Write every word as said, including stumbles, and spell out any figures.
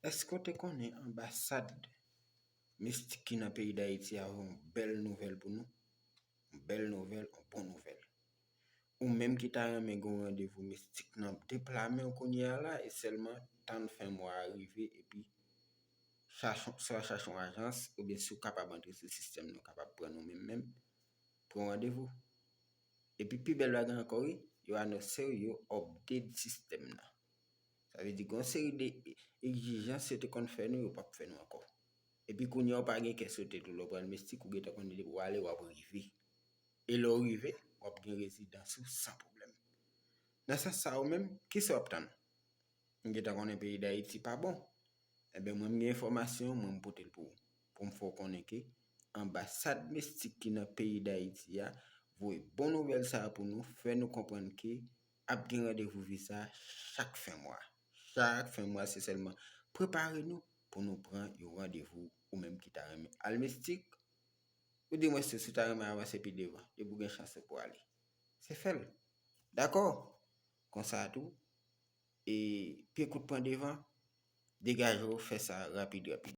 Èske w te konnen anbasad Mistik ki nan peyi Dayiti a voye yon bèl nouvèl pou nou? Yon bèl nouvèl, yon bon nouvèl. Ou menm ki ta renmen gen yon randevou Mistik nan deplamen w kounye a la, e sèlman tann fen mwa a rive, epi chache, swa chache yon ajans, oubyen si w kapab antre sou sistèm nou kapab pran nou menm menm, pran randevou. Epi pi bèl bagay ankò, wi, yo anonse w yo update sistèm nan. Sa vle di gen yon seri de egzijans yo te konn fè nou, yo p ap fè nou ankò. Epi kounye a, w pa gen kè sote tou, lè w pral Mistik, ou gentan konnen depi w ale, w ap rive. E lè w rive, w ap gen rezidans ou san pwoblèm. Nan sans sa, ou menm, kisa w ap tann? M gentan konnen peyi Dayiti pa bon. Ebyen, mwen, m gen enfòmasyon, mwen, m pote l pou ou. Pou m fè w konnen ke anbasad Mistik ki nan peyi Dayiti a voye bon nouvèl sa a pou nou, fè nou konprann ke ap gen randevou viza chak fen mwa. Chak fen mwa, se sèlman prepare nou pou nou pran yon randevou, ou menm ki ta renmen al Mistik, ou di mwen si, si w ta renmen avanse pi devan, depi w gen chans ou pou ale. Se fè l. Dakò? Konsa tou, e pye kout pran devan, degaje w, fè sa rapid, rapid.